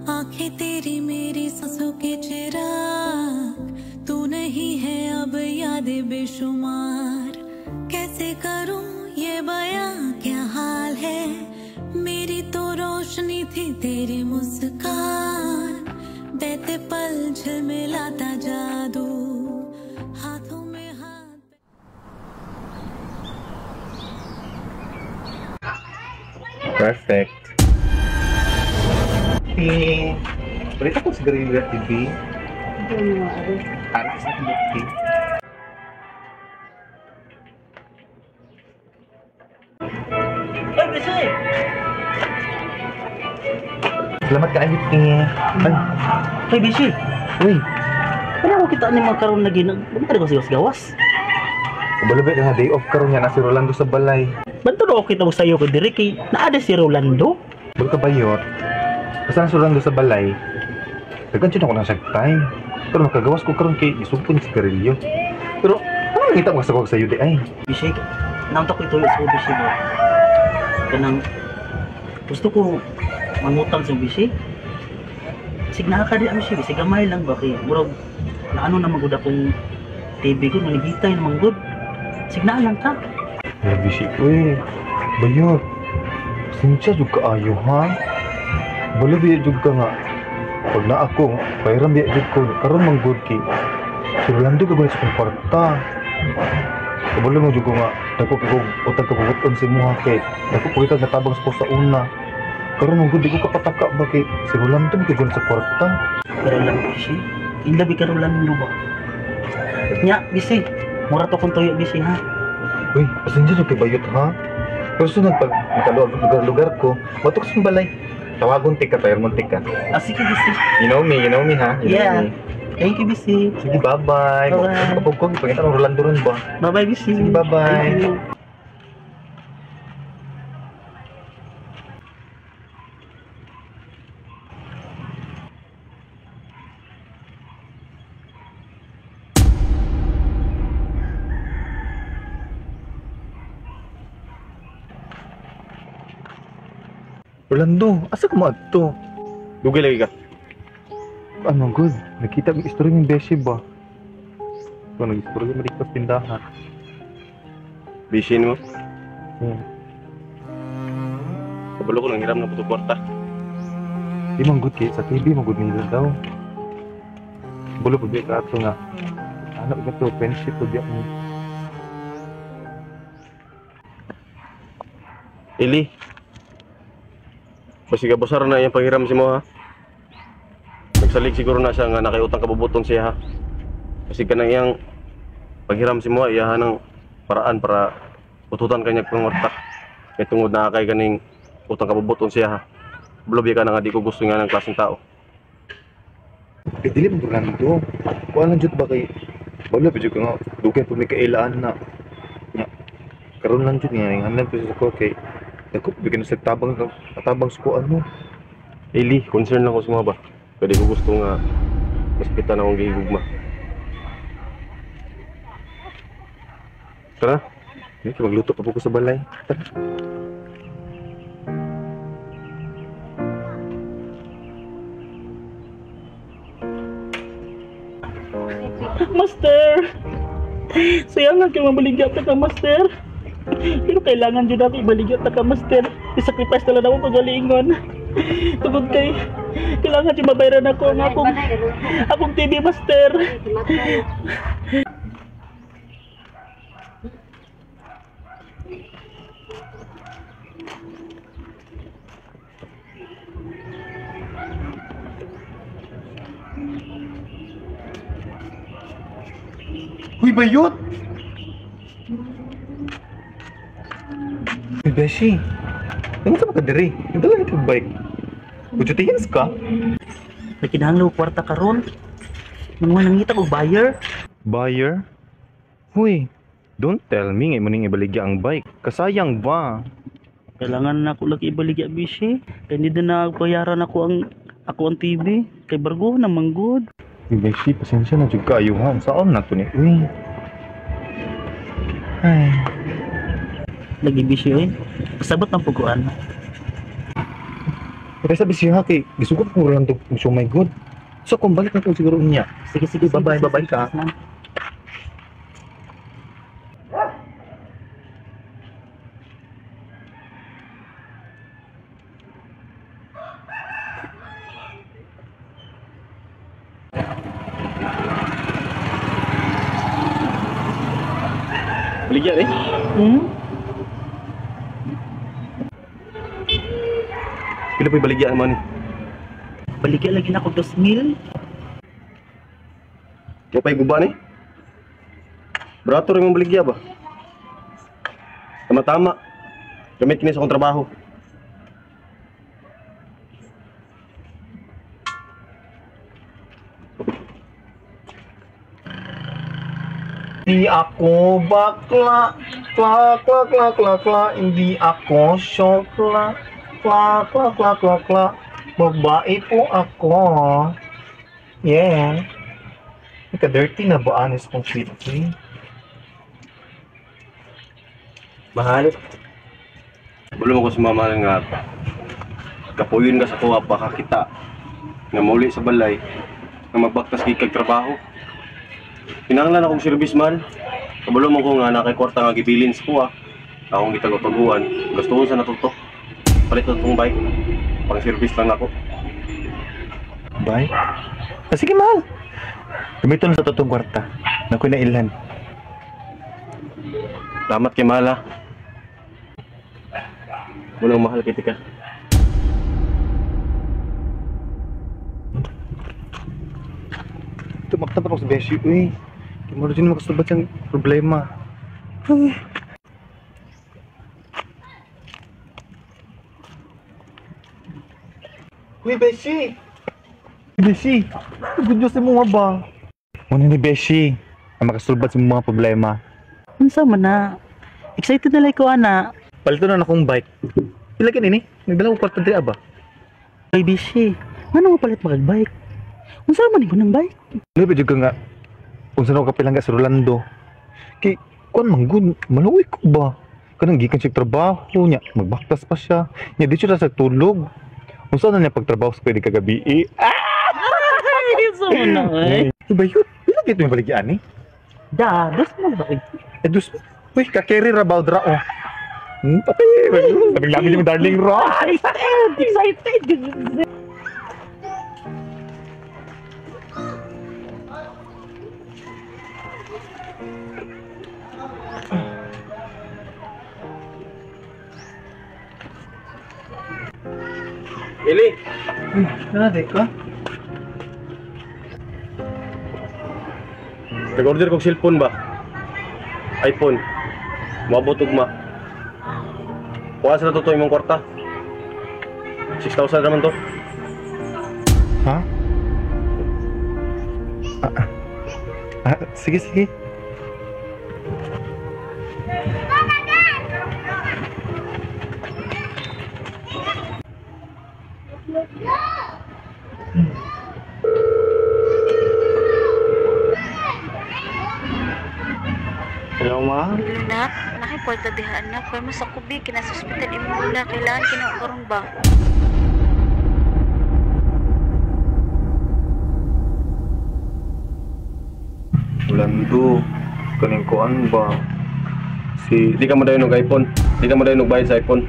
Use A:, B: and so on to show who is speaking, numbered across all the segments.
A: आंखें तेरी मेरी सांसों के चिराग, तू नहीं है अब यादें बेशुमार। कैसे करूं ये बयां क्या हाल है, मेरी तो रोशनी थी तेरी मुस्कान। बहते पल झिलमिलाता जादू, हाथों में हाथ।
B: Perfect. Eh, balik ako sigarilyo at TV. Para sa akin.
C: Ay, Bisi!
B: Salamat ka, Ayot. Ay,
C: Ay, Bisi!
B: Uy.
C: Wala ko kita ni mga karon na ginag... Ano ka sigawas gawas?
B: Kabalo ba nga day off karon niya na si Rolando sa balay.
C: Banto na ako kita mo sa'yo ko diri kay naada si Rolando.
B: Balo ka bayot. Basta na si Rolando sa balay. Daghan jud ako na siya time. Pero makagawas ko karon kay isumpon si sigarilyo. Pero ano nangita mo sa kog sayo di ay?
C: Bisi, naunta ko ituyo sa Bisi mo. Kanang gusto ko mangutang sa Bisi. Sig naa ka di ang Bisi, gamay lang ba kay murag naano na magud akong TV ko manigitay na manggod. Sig naa lang ka.
B: Ay, Bisi, uy. Bayot. Sinsya jud kaayo ha. Balo biya jud ka nga. Pag na ako, pahiram biya jud ko. Karon man gud kay si Rolando ka sa kong kwarta. Kabalo mo jud ko nga dako kay kog utang kabubuton sa imuha kay dako po kita natabang sa ko sa una. Karon man gud di ko kapataka ba kay si Rolando man kay sa kwarta.
C: Pero lang Bisi, inlabi ka Rolando ba? Nya, Bisi, mura to kong tuyo Bisi ha.
B: Uy, pasensya jud kay bayot ha. Pero sunod pag makaluag lugar-lugar ko, matok sa balay. Tawagon tika, pahiramon tika.
C: Ah, sige Bisi.
B: You know me ha. You know
C: Yeah.
B: me.
C: Thank you Bisi.
B: Sige, bye-bye.
C: Bye-bye.
B: Kapag ko, ipakita ng Rolando ron ba?
C: Bye-bye Bisi.
B: Sige, bye-bye.
C: Thank you.
B: Rolando, asa ka maadto?
D: Dugay lagi ka.
B: Ano good? Nakita mo istorya ng Beshi ba? Ito, nag-istorya mo dito sa tindahan.
D: Busy mo?
B: Hmm.
D: Kabalo ko nang hiram na puto kwarta.
B: Di man good kay sa TV man good nila daw. Bulo pag ka ato nga. Ano ba to? Friendship pag mo.
D: Ili. Basiga basar na iyang panghiram si mo ha. Nagsalig siguro na siya nga nakiutang kabubuton siya ha. Kasi kanang iyang paghiram si mo iyahan ng paraan para ututan kanya kang kwarta. Kay tungod na kay ganing utang kabubuton siya ha. Blubi ka na nga di ko gusto nga ng klaseng tao.
B: Kay dili man Rolando. Kuan lang jud ba kay balo pa jud ka nga dugay pud may kailaan na. Nya karon lang jud nga inghanan pa sa ko kay dako bigyan sa tabang tabang sa ko ano.
D: Eli, concern lang ko sa mga ba. Pwede ko gusto nga maspitan akong gihigugma. Tara.
B: Hindi, magluto pa po ko sa balay. Tara.
C: Master! Sayang nga kayo mabaligya ta ka, Master. Pero kailangan dyan ako ibaligya ta ka, Master. I-sacrifice na lang ako pagalingon. Tungod kay, kailangan dyan mabayaran ako ang akong TV, Master.
B: Uy, bayot! Uy, Beshi. Ano sa mga diri? Nagdala na kag bike. Ujutihins ka?
C: Nagkinahanglan og kwarta karon. Manguha nangita og buyer.
B: Buyer? Huy, don't tell me nga imo ning ibaligya ang bike. Kasayang ba?
C: Kailangan na ako lagi ibaligya, Beshi. Kay hindi na bayaran ako ang TV. Kay bargo na manggod.
B: Uy, Beshi, pasensya na jud kaayuhan. Saan na to ni? Uy. Ay.
C: Lagi Beshi oy. Pasabot ng puguan.
B: Patay sa bisi ha kay gisugot ko lang to. So my God. So kung balik na ko siguro niya.
C: Sige, sige, sige.
B: Bye-bye,
C: sige,
B: bye-bye
C: sige,
B: ka.
C: sige.
D: Baligya eh.
C: Hmm?
D: Pila pa'y baligya naman eh.
C: Baligya lagi na ako 2,000.
D: Kaya pa'y guba ni. Barato rin mong baligya ba? Tama-tama. Gamit kini sa akong trabaho.
B: Di ako bakla, kla kla kla kla kla, hindi ako syokla, kla kla kla kla kla, babae po ako. Yeah. Ika-dirty na ba anis kong sweet?
D: Mahal. Bulo mo ko sa mama nga kapuyon ka sa kuha baka kita nga mauli sa balay nga magbaktas kay kag trabaho. Kinahanglan akong service man. Kabulo mo ko nga nakay kwarta nga gibilin sa kuha. Akong gitag-taguan. Gusto ko sa natuto. Palit na tong bike. Pang service lang ako.
B: Bye. Ah, sige, mahal. Gamiton sa totoong kwarta. Nakoy na ilhan.
D: Salamat kay mahal ha. Walang mahal kay tika.
B: Tumakta pa ako sa beshi, uy. Di mo rin makasulbat yung problema. Ay. Uy, Beshi! Beshi! Good news mo nga ba? Muna ni Beshi, ang makasulbat sa mga problema.
C: Unsa man na? Excited na like ko ana.
B: Palito na akong bike. Pila ka nini? Nagdala ko kwarta diri ba?
C: Ay bishi, ngano mo palit magag bike? Unsa man ni ng bike?
B: Ano ba ka nga? Unsa na ko kapilangga sa Rolando? Kay kuan man gud, maluoy ko ba? Kanang gikan siya trabaho niya, magbaktas pa siya. Nya di siya sa tulog. Unsa na niya pagtrabaho sa pwede kagabi? Eh, ah!
C: Unsa man na eh?
B: Iba yun. Pila dito yung baligyan eh?
C: Da, dos mo ba?
B: Eh, dus, uy, kakeri rabaw dra oh. Patay. Labing-labing yung darling ro.
C: Excited, excited.
D: Ili,
B: Uy, nanade ka?
D: nag-order kog cellphone ba? iPhone. Moabot ugma. Kuha sa totoo imong kwarta. 6,000 naman to.
B: Ha? Ah, ah. Ah, sige, sige. Hello, ma.
E: Nak, nakipwarta diha anak. Pero mas ako bi, kinasa ospital imo na. Kailangan kinakaroon ba?
B: Lando, kaning kuan ba? Si
D: Di ka mo dayon og iPhone. Di ka mo dayon og bayad sa iPhone.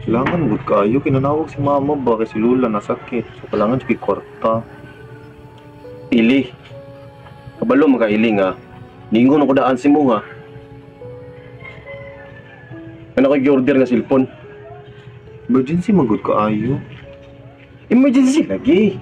B: Kailangan gud kaayo kinanawag si mama ba kay si Lula nasakit. So kailangan jud kwarta.
D: Ili. Kabalo man ka ili nga. Ningon ako daan si mo ha. Ano ko order nga cellphone?
B: Emergency man gud kaayo.
D: Emergency lagi.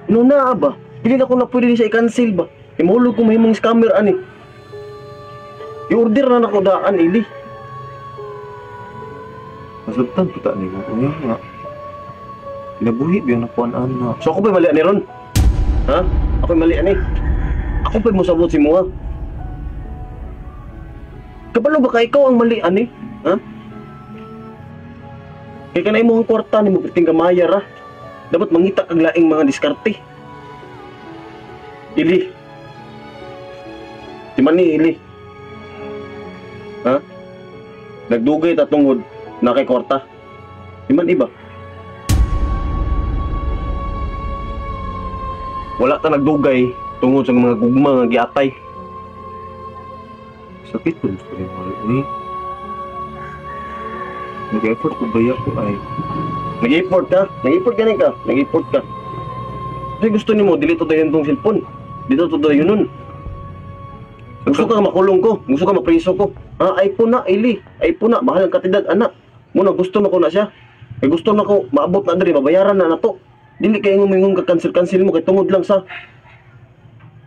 D: Ano na ba? Dili na ko na pwede siya i-cancel ba? Imulog ko mahimong scammer ani. I-order na nako daan ili.
B: Masabtan puta ni ko uy nga. Kinabuhi biya na kuan ana.
D: So ako pa'y mali ani ron? Ha? Ako'y mali ani. Ako pa'y mosabot si mo ha? Kabalo ba ka ikaw ang mali ani? Ha? Kay kanay mo ang kwarta ni mo perting gamaya ra. Dapat mangita kag laing mga diskarte. Ili. Di man ni Ili. Ha? Nagdugay ta tungod na kay kwarta. Di man iba. Wala ta nagdugay tungod sa mga gugma nga giatay.
B: Sakit po gusto rin mahal ni. Nag-effort ko ba ko ay?
D: Nag-effort ka? Nag-effort ka ka? Nag-effort ka. Kasi gusto nimo dili to dayon tong cellphone. Dito to dayon nun. Gusto ka makulong ko, gusto ka mapriso ko. Ah, iPhone na, ili. iPhone na, mahal ang katidad, anak. Muna gusto na ko na siya. Eh gusto na ko maabot na diri, mabayaran na nato. Dili kay ngumingon ka cancel-cancel mo kay tungod lang sa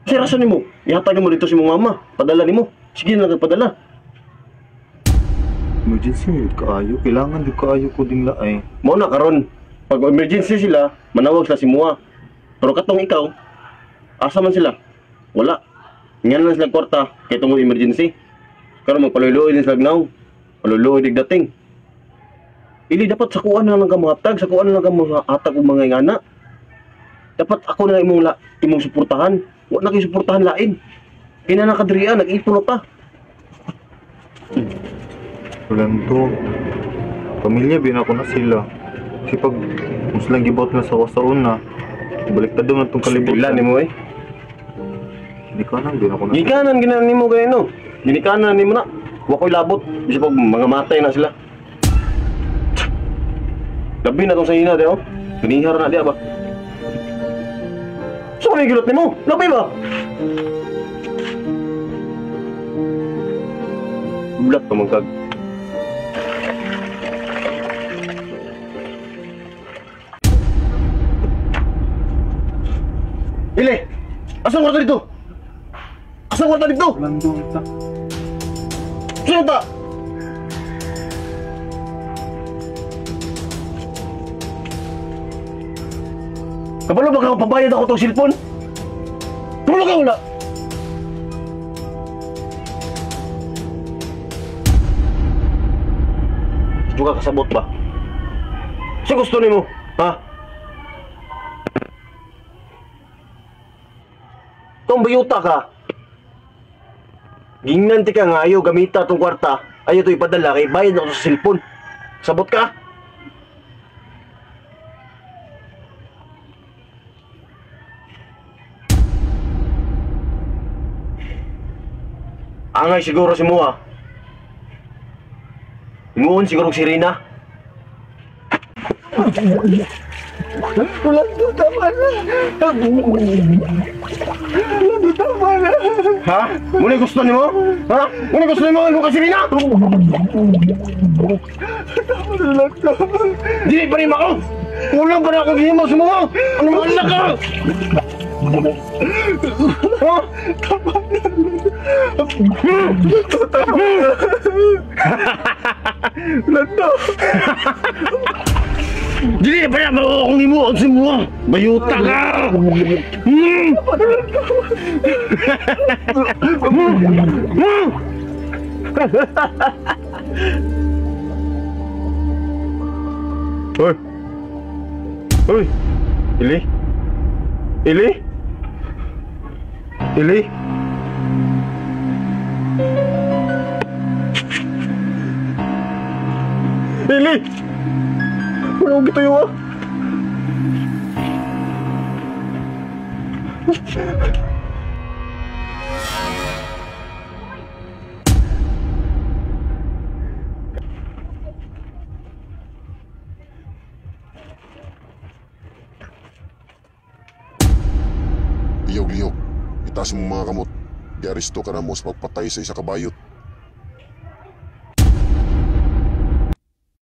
D: si rason nimo. Ihatag nimo dito si mong mama, padala nimo. Sige na lang padala.
B: Emergency yun kaayo, kailangan jud kaayo ko din laay.
D: Mao na karon, pag emergency sila, manawag sila si Mua. Pero katong ikaw, asa man sila? Wala. Ngan lang sila kwarta kay tungod emergency. Karon magpaluloy din sila gnaw. Paluloy dig dating. Ili dapat sakuan na lang ka mohatag, sakuan na lang ka mohatag og mga ingana. Dapat ako na imong imong suportahan. Wa na kay suportahan lain. Kina na kadirian, nag-ipon na ta.
B: Rolando, pamilya bin ako na sila. Kasi pag mas lang gibot na sa una, baliktad na itong kalibutan.
D: Sila nimo eh.
B: Ginikanan din ako na.
D: Gikanan ginan nimo ganino. Ginikanan nimo na. Wa ko'y labot. Bisa pag mga matay na sila. Labi na tong sa ina, di oh. Ganihar na di ba? So may gilot nimo? Labi ba? Bulat pa magkag. Ile! Asan kwarta dito? Asan kwarta dito?
B: Rolando, ta.
D: Sino ta? Kabalo ba ka pabayad ako tong cellphone? Tulog ka wala! Juga kasabot ba? Sa gusto nimo? Ha? Kung bayuta ka, gingnan ti ka nga ayaw gamita tong kwarta, ayaw to ipadala kay bayad ako sa cellphone. Sabot ka? Angay siguro si Mua. Inguon siguro si Rina.
B: Rolando, tama na. Rolando, tama na.
D: Ha? Muna gusto nimo? Ha? Muna gusto nimo ingon ka si Rina?
B: Tama na, Rolando.
D: Dili pa rin ako. Kulang pa rin ako gihimo sa mga. Ano mo anak ka? Ha?
B: Tama na, Rolando. Tama na. Rolando.
D: Dili pa rin ako akong himuon si Mua. Bayuta ka! Hoy! Hoy! Ili? Ili? Ili? Ili! Wala akong gituyo ah!
F: Liyog-liyog, itaas mo mga kamot. Giaresto ka na mo sa pagpatay sa isa ka bayot.